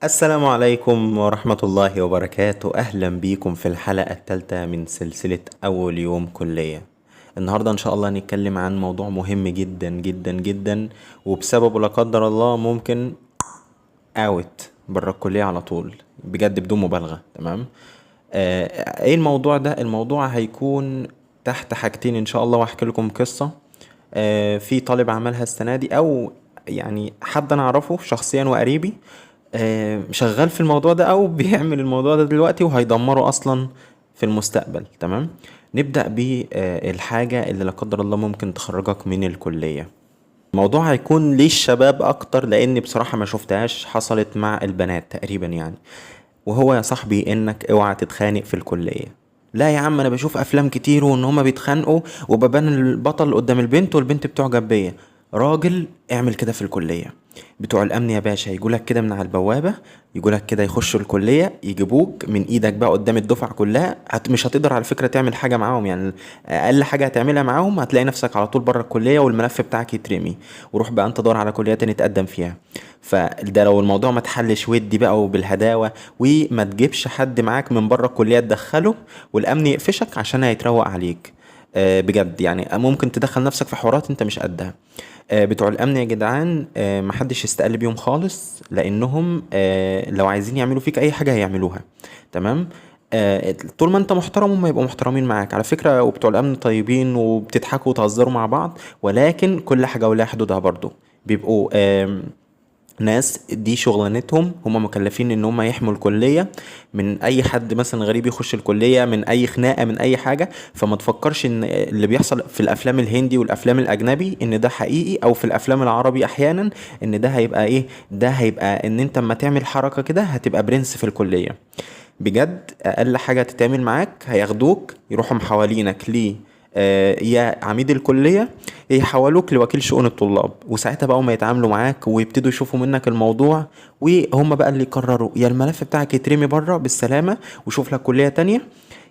السلام عليكم ورحمة الله وبركاته. أهلا بيكم في الحلقة الثالثة من سلسلة أول يوم كلية. النهاردة إن شاء الله هنتكلم عن موضوع مهم جدا جدا جدا، وبسببه لا قدر الله ممكن out بره الكلية على طول، بجد بدون مبالغة. تمام؟ ايه الموضوع ده؟ الموضوع هيكون تحت حاجتين ان شاء الله، واحكي لكم قصة في طالب عملها السنة دي، او يعني حد انا اعرفه شخصيا وقريبي شغال في الموضوع ده او بيعمل الموضوع ده دلوقتي وهيدمره اصلا في المستقبل. تمام؟ نبدأ بالحاجة اللي لا قدر الله ممكن تخرجك من الكلية. الموضوع هيكون للشباب اكتر لان بصراحة ما شفتهاش حصلت مع البنات تقريبا يعني، وهو يا صاحبي انك اوعى تتخانق في الكلية. لا يا عم انا بشوف افلام كتير وان هما بيتخانقوا وببان البطل قدام البنت والبنت بتعجب بيا. راجل اعمل كده في الكلية. بتوع الامن يا باشا يجولك كده من على البوابة، يجولك كده يخشوا الكلية يجيبوك من ايدك بقى قدام الدفعة كلها. مش هتقدر على فكرة تعمل حاجة معاهم، يعني اقل حاجة هتعملها معاهم هتلاقي نفسك على طول بره الكلية والملف بتاعك يترمي، وروح بقى انت دور على كلية تاني تقدم فيها. فده لو الموضوع ما اتحلش ودي بقى وبالهداوة، وما تجيبش حد معاك من بره الكلية تدخله والامن يقفشك عشان هيتروق عليك. بجد يعني ممكن تدخل نفسك في حوارات انت مش قدها. بتوع الامن يا جدعان، محدش يستقل بيهم خالص، لانهم لو عايزين يعملوا فيك اي حاجة هيعملوها. تمام؟ طول ما انت محترم هم يبقوا محترمين معاك على فكرة، وبتوع الامن طيبين وبتضحكوا وتهزروا مع بعض، ولكن كل حاجة ولها حدودها برضو. بيبقوا ناس دي شغلانتهم، هم مكلفين ان هم يحموا الكلية من اي حد مثلا غريب يخش الكلية، من اي خناقة، من اي حاجة. فما تفكرش ان اللي بيحصل في الافلام الهندي والافلام الاجنبي ان ده حقيقي، او في الافلام العربي احيانا ان ده هيبقى ايه، ده هيبقى ان انت اما تعمل حركة كده هتبقى برنس في الكلية. بجد اقل حاجة تتعمل معاك هياخدوك يروحوا محوالينك ليه، يا عميد الكلية يحولوك لوكيل شؤون الطلاب، وساعتها بقى هم يتعاملوا معاك ويبتدوا يشوفوا منك الموضوع، وهم بقى اللي يقرروا يا الملف بتاعك يترمي بره بالسلامة وشوف لك كلية تانية،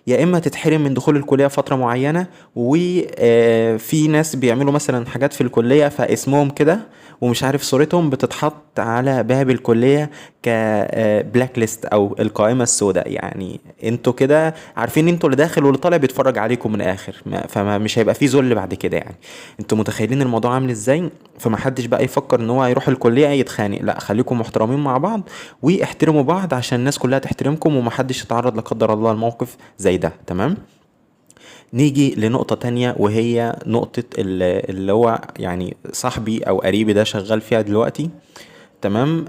يا إما تتحرم من دخول الكلية فترة معينة. وفي ناس بيعملوا مثلا حاجات في الكلية فاسمهم كده ومش عارف صورتهم بتتحط على باب الكلية ك black list أو القائمة السوداء. يعني انتوا كده عارفين انتوا اللي داخل واللي طالع بيتفرج عليكم من الآخر، فما مش هيبقى في ذل بعد كده. يعني انتوا متخيلين الموضوع عامل ازاي؟ فما حدش بقى يفكر ان هو هيروح الكلية يتخانق، لا خليكم محترمين مع بعض واحترموا بعض عشان الناس كلها تحترمكم ومحدش يتعرض لا قدر الله لموقف زي ده. تمام؟ نيجي لنقطة تانية، وهي نقطة اللي هو يعني صاحبي أو قريبي ده شغال فيها دلوقتي. تمام؟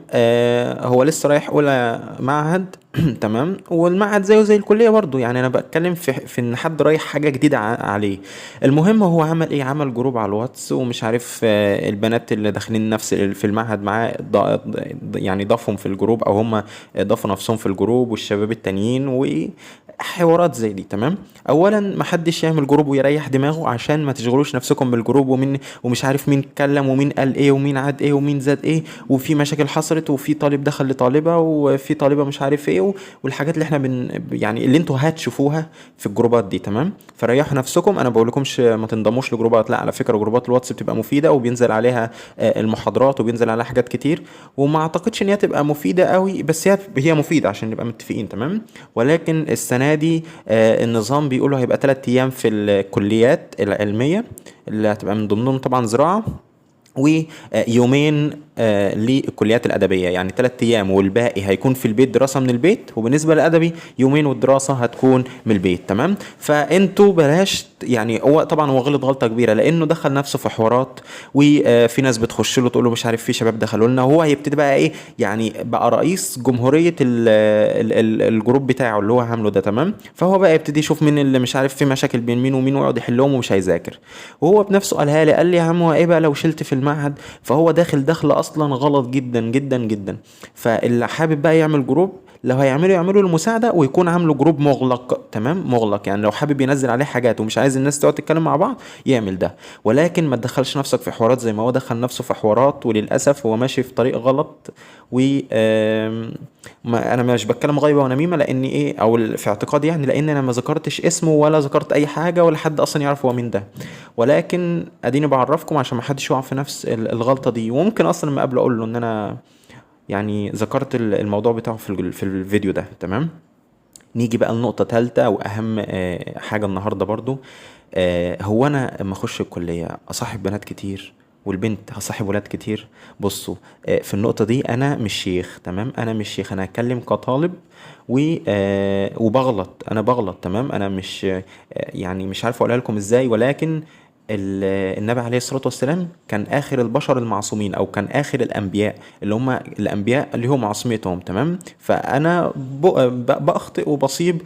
هو لسه رايح أولى معهد. تمام؟ والمعهد زيه زي الكلية برضو، يعني أنا بتكلم في إن حد رايح حاجة جديدة عليه. المهم هو عمل إيه؟ عمل group على الواتس ومش عارف، البنات اللي داخلين نفس في المعهد معاه يعني ضافهم في ال group، أو هم ضافوا نفسهم في ال group، والشباب التانيين وحوارات زي دي. تمام؟ أولا ما حدش يعمل group ويريح دماغه عشان ما تشغلوش نفسكم بال group ومين ومش عارف مين اتكلم ومين قال ايه ومين عاد ايه ومين زاد ايه، وفي مشاكل حصلت، وفي طالب دخل لطالبة وفي طالبة مش عارف ايه، والحاجات اللي احنا يعني اللي انتوا هتشوفوها في الجروبات دي. تمام؟ فريحوا نفسكم، انا بقول لكمش ما تنضموش لجروبات، لا على فكرة جروبات الواتس بتبقى مفيدة وبينزل عليها المحاضرات وبينزل عليها حاجات كتير، وما اعتقدش ان هي تبقى مفيدة قوي، بس هي مفيدة عشان نبقى متفقين. تمام؟ ولكن السنة دي النظام بيقولوا هيبقى 3 ايام في الكليات العلمية اللي هتبقى من ضمنهم طبعا زراعة، ويومين للكليات الأدبية، يعني 3 أيام والباقي هيكون في البيت دراسة من البيت، وبالنسبة للأدبي يومين والدراسة هتكون من البيت. تمام؟ فأنتوا بلاش يعني، هو طبعا هو غلط غلطة كبيرة لأنه دخل نفسه في حوارات، وفي ناس بتخش له تقول له مش عارف في شباب دخلوا لنا، وهو هيبتدي بقى إيه يعني بقى رئيس جمهورية ال group بتاعه اللي هو عامله ده. تمام؟ فهو بقى يبتدي يشوف مين اللي مش عارف في مشاكل بين مين ومين ويقعد يحلهم ومش هيذاكر. وهو بنفسه قالها لي، قال لي يا عم هو ايه بقى لو شلت في المعهد؟ فهو داخل دخلة اصلا غلط جدا جدا جدا. فاللي حابب بقى يعمل group لو هيعمله يعمله المساعدة، ويكون عامله group مغلق. تمام؟ مغلق يعني لو حابب ينزل عليه حاجات ومش عايز الناس تقعد تتكلم مع بعض يعمل ده، ولكن ما تدخلش نفسك في حوارات زي ما هو دخل نفسه في حوارات، وللأسف هو ماشي في طريق غلط. و ما انا مش بتكلم غيبة ونميمة لان ايه، او في اعتقادي يعني، لان انا ما ذكرتش اسمه ولا ذكرت اي حاجة ولا حد اصلا يعرف هو مين ده، ولكن اديني بعرفكم عشان ما حدش يقع في نفس الغلطة دي. وممكن اصلا لما اقابله اقول له ان انا يعني ذكرت الموضوع بتاعه في الفيديو ده، تمام. نيجي بقى لنقطة تالتة وأهم حاجة النهاردة برضو، هو أنا لما أخش الكلية أصاحب بنات كتير والبنت هصاحب ولاد كتير؟ بصوا، في النقطة دي أنا مش شيخ، تمام، أنا مش شيخ، أنا هتكلم كطالب وبغلط، أنا بغلط، تمام، أنا مش، يعني مش عارف أقولها لكم إزاي، ولكن النبي عليه الصلاة والسلام كان آخر البشر المعصومين، أو كان آخر الأنبياء اللي هم الأنبياء اللي هم عصمتهم، تمام. فأنا بأخطئ وبصيب،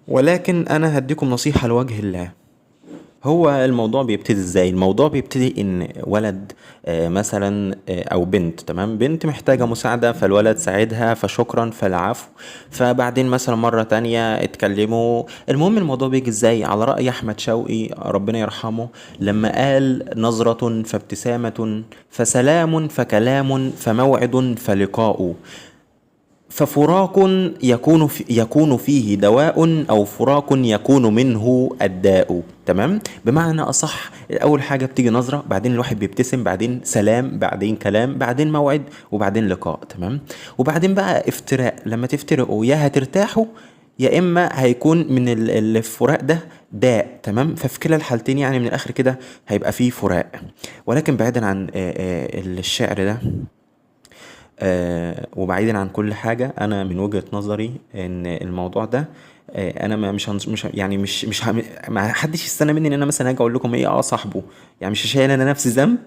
ولكن أنا هديكم نصيحة لوجه الله. هو الموضوع بيبتدي ازاي؟ الموضوع بيبتدي ان ولد، مثلا، او بنت، تمام، بنت محتاجة مساعدة، فالولد ساعدها، فشكرا فالعفو، فبعدين مثلا مرة تانية اتكلموا. المهم الموضوع بيجي ازاي؟ على رأي احمد شوقي ربنا يرحمه لما قال نظرة فابتسامة فسلام فكلام فموعد فلقاء، ففراق يكون فيه دواء، أو فراق يكون منه الداء، تمام. بمعنى أصح، أول حاجة بتيجي نظرة، بعدين الواحد بيبتسم، بعدين سلام، بعدين كلام، بعدين موعد، وبعدين لقاء، تمام. وبعدين بقى افتراق، لما تفترقوا يا هترتاحوا يا إما هيكون من الفراق ده داء، تمام. ففي كلا الحالتين من الآخر كده هيبقى فيه فراق. ولكن بعيدا عن الشعر ده، وبعيدا عن كل حاجة، أنا من وجهة نظري إن الموضوع ده، أنا ما مش هنش-، مش ه-، يعني مش، مش ه-، ما حدش يستنى مني إن أنا مثلا هاجي أقول لكم إيه، صاحبه، مش هشيل أنا نفسي ذنب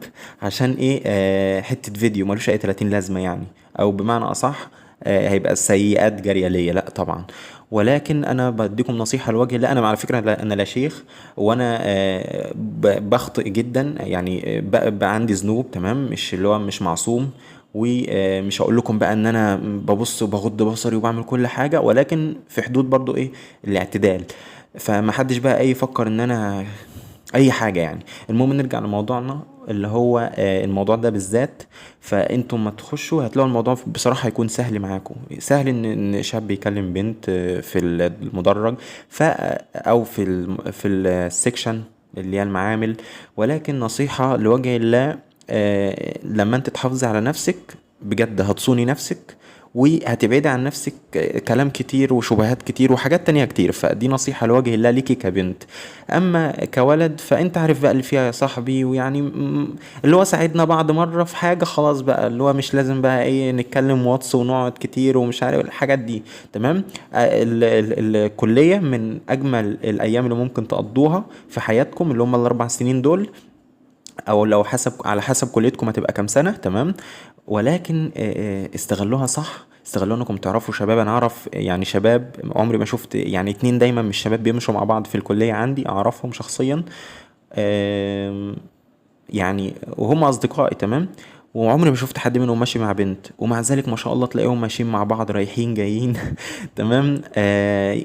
عشان إيه، حتة فيديو ملوش أي 30 لازمة يعني، أو بمعنى أصح، هيبقى السيئات جارية ليا، لا طبعا. ولكن أنا بديكم نصيحة لوجه الله. أنا على فكرة أنا لا شيخ، وأنا، بخطئ جدا، عندي ذنوب، تمام، مش اللي هو مش معصوم، ومش هقول لكم بقى ان انا ببص وبغض بصري وبعمل كل حاجة، ولكن في حدود برضو ايه الاعتدال، فما حدش بقى ايه يفكر ان انا اي حاجة يعني. المهم نرجع لموضوعنا اللي هو، الموضوع ده بالذات. فانتم ما تخشوا هتلاقوا الموضوع بصراحة هيكون سهل معاكم، سهل ان شاب يكلم بنت، في المدرج، او في السكشن اللي هي المعامل. ولكن نصيحة لوجه الله، لما انت تحافظي على نفسك بجد هتصوني نفسك، وهتبعدي عن نفسك كلام كتير وشبهات كتير وحاجات تانية كتير. فدي نصيحة لوجه الله ليكي كبنت. أما كولد فأنت عارف بقى اللي فيها يا صاحبي، ويعني اللي هو ساعدنا بعض مرة في حاجة خلاص بقى، اللي هو مش لازم بقى إيه نتكلم واتس ونقعد كتير ومش عارف الحاجات دي، تمام. الكلية من أجمل الأيام اللي ممكن تقضوها في حياتكم، اللي هم الأربع سنين دول، أو لو على حسب كليتكم هتبقى كام سنة، تمام. ولكن، استغلوها صح، استغلوها انكم تعرفوا شباب. انا اعرف شباب عمري ما شفت، اتنين دايما من الشباب بيمشوا مع بعض في الكلية عندي، اعرفهم شخصيا، وهم اصدقائي، تمام. وعمري ما شفت حد منهم ماشي مع بنت، ومع ذلك ما شاء الله تلاقيهم ماشيين مع بعض، رايحين جايين تمام،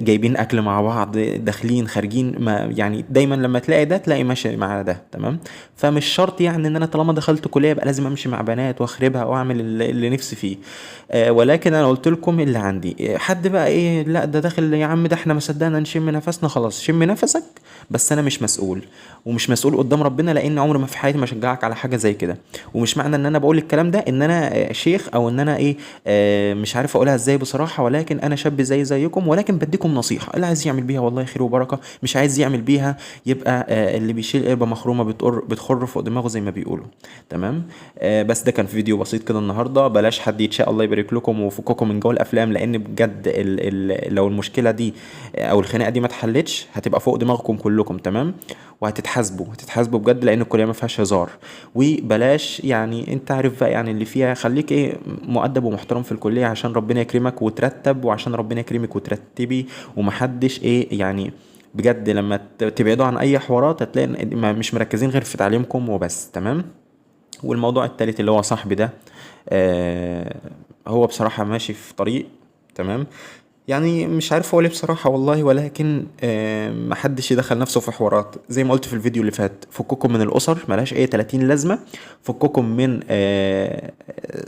جايبين اكل مع بعض، داخلين خارجين، ما يعني دايما لما تلاقي ده تلاقي ماشي مع ده، تمام. فمش شرط ان انا طالما دخلت كلية يبقى لازم امشي مع بنات واخربها واعمل اللي نفسي فيه، ولكن انا قلت لكم اللي عندي. حد بقى ايه، لا ده داخل يا عم، ده احنا ما صدقنا نشم نفسنا، خلاص شم نفسك، بس انا مش مسؤول، ومش مسؤول قدام ربنا، لان عمري ما في حياتي ما اشجعك على حاجة زي كده. ومش معنى ان انا بقول الكلام ده ان انا شيخ او ان انا ايه، مش عارف اقولها ازاي بصراحة، ولكن انا شاب زي زيكم، ولكن بديكم نصيحة، اللي عايز يعمل بيها والله خير وبركة، مش عايز يعمل بيها يبقى، اللي بيشيل قربة مخرومة بتخر فوق دماغه زي ما بيقولوا، تمام. بس ده كان فيديو بسيط كده النهاردة، بلاش حد يتشاء، الله يبارك لكم وفككم من جو الافلام، لان بجد لو المشكلة دي او الخناقة دي ما اتحلتش هتبقى فوق دماغكم كلكم، تمام. وهتتحاسبوا، هتتحاسبوا بجد، لان الكلية ما فيهاش هزار. وبلاش انت عارف بقى اللي فيها، خليك ايه مؤدب ومحترم في الكلية عشان ربنا يكرمك وترتب، وعشان ربنا يكرمك وترتبي، ومحدش ايه بجد لما تبعدوا عن اي حوارات هتلاقي إن مش مركزين غير في تعليمكم وبس، تمام. والموضوع التالت اللي هو صاحبي ده، هو بصراحة ماشي في طريق، تمام، يعني مش عارف هو ليه بصراحة والله، ولكن محدش يدخل نفسه في حوارات زي ما قلت في الفيديو اللي فات. فككم من الأسر، ملهاش أي 30 لازمة. فككم من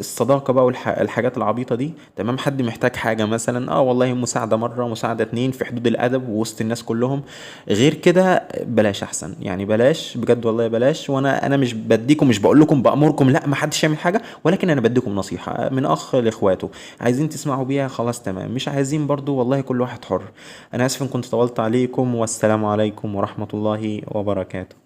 الصداقة بقى والحاجات العبيطة دي، تمام. حد محتاج حاجة مثلا، والله مساعدة مرة، مساعدة اتنين، في حدود الأدب ووسط الناس كلهم. غير كده بلاش أحسن، يعني بلاش بجد والله بلاش. وأنا مش بديكم، مش بقول لكم بأمركم لا ما حدش يعمل حاجة، ولكن أنا بديكم نصيحة من أخ لإخواته. عايزين تسمعوا بيها خلاص تمام، مش عايزين برضو والله كل واحد حر. أنا آسف إن كنت طولت عليكم، والسلام عليكم ورحمة الله وبركاته.